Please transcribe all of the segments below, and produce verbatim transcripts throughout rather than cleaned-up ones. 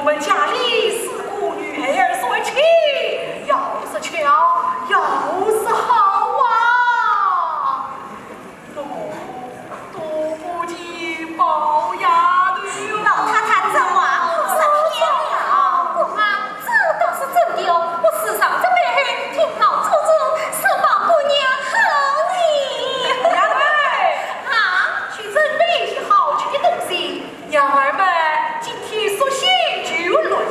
我家里四个女儿说亲，要是巧，要是好啊。都，都不及宝丫头。老太太这话可是骗了。姑妈，这倒是真的哦，我时常在背后听老祖宗说宝姑娘好呢。丫头，啊？去准备一些好吃的东西，娘儿们今天索性就论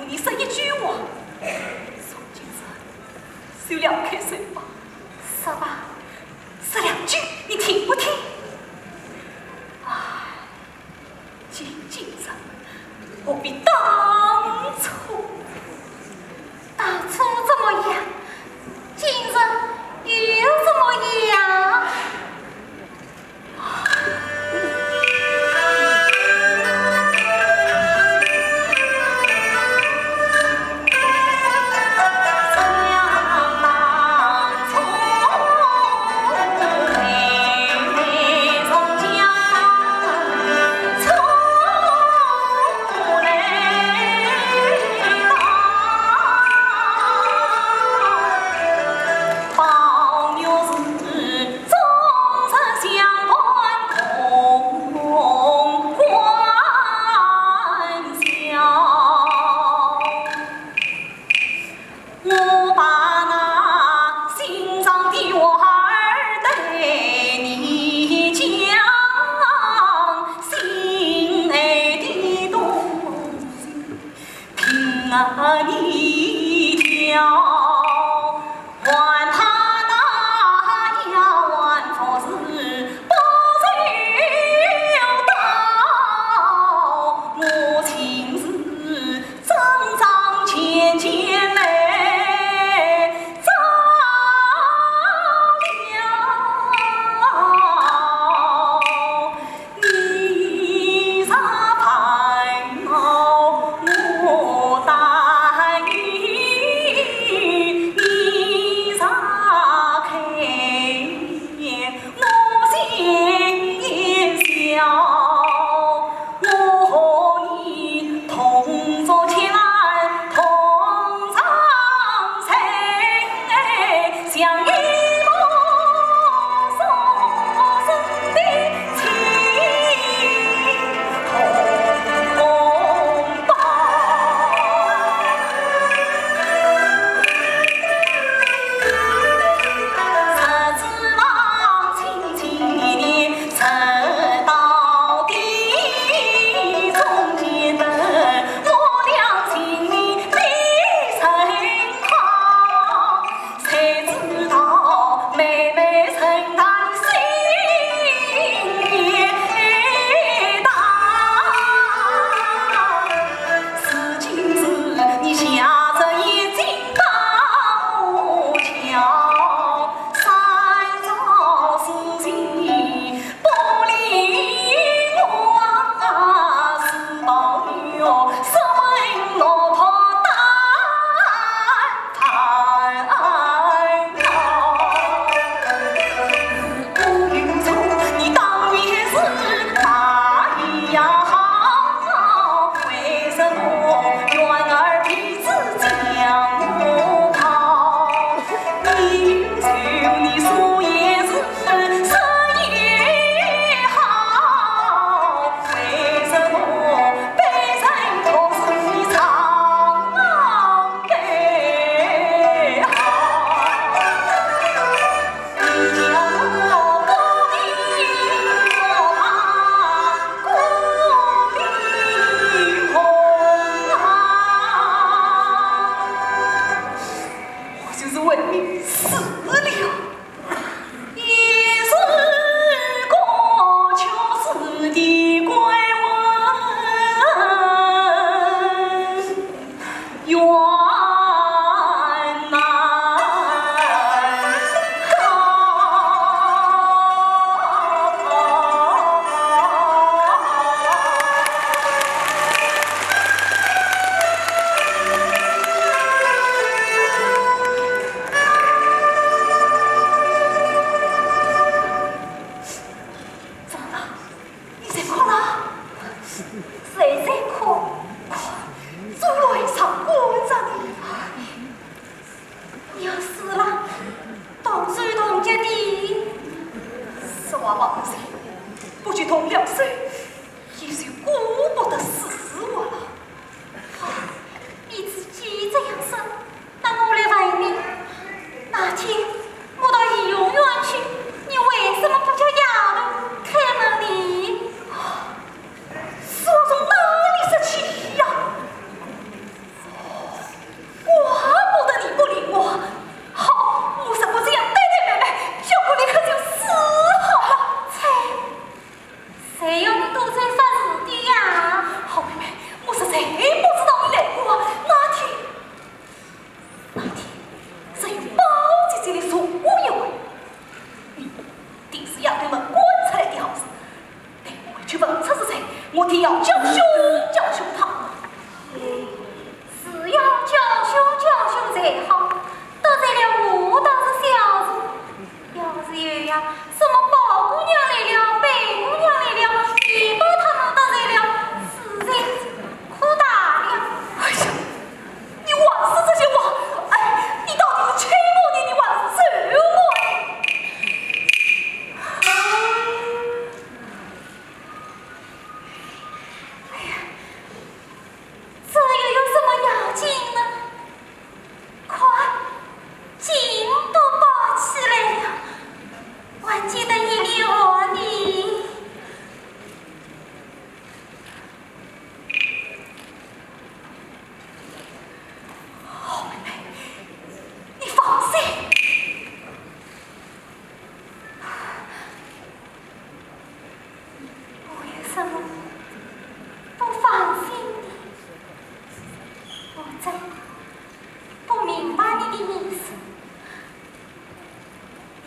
你说一句话，宋金生，就两开手吧。说吧，说两句，你听不听？唉，金金生，何必当初？当初怎么样？今日又怎么样？我就是为你死了。怎么了？你在哭了？谁在哭？快，走来上官这里。不明白你的意思。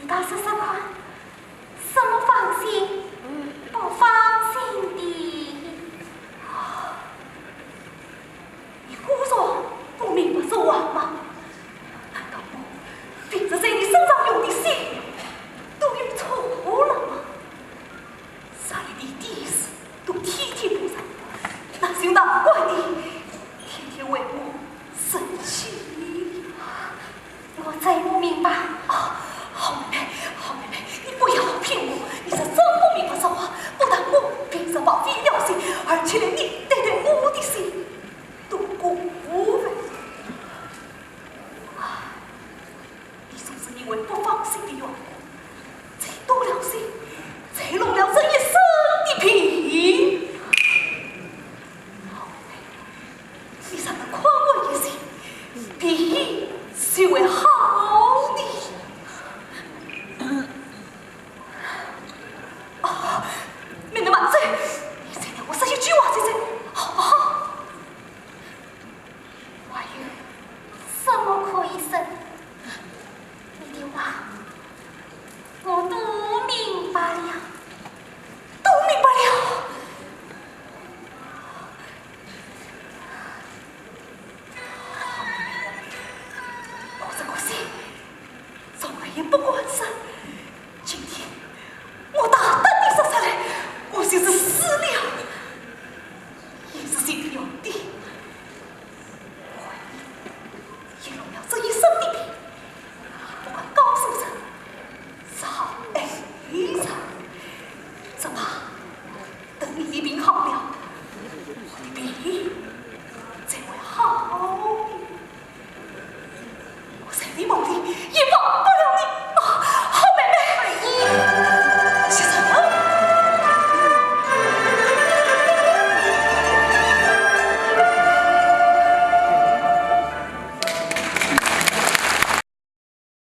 你倒说说看，什么放心不放心的？你果然不明白这话吗？难道我平时在你身上用的心都有错了吗？ 啥人的底事都体贴不上，那就难怪你天天为我生气。我真不明白。啊，好妹妹，好妹妹，你不要骗我，你是真不明白这话。不但我平时白费了心，而且连你对待我的心都过分。啊， 你总是因为不放心的缘故，才多了心，才弄了这一身的病。好妹妹，你让人宽慰一些，病就会好的。啊，妹妹慢走，你再让我说一句话，姐姐，好不好？ 还有什么可以说的？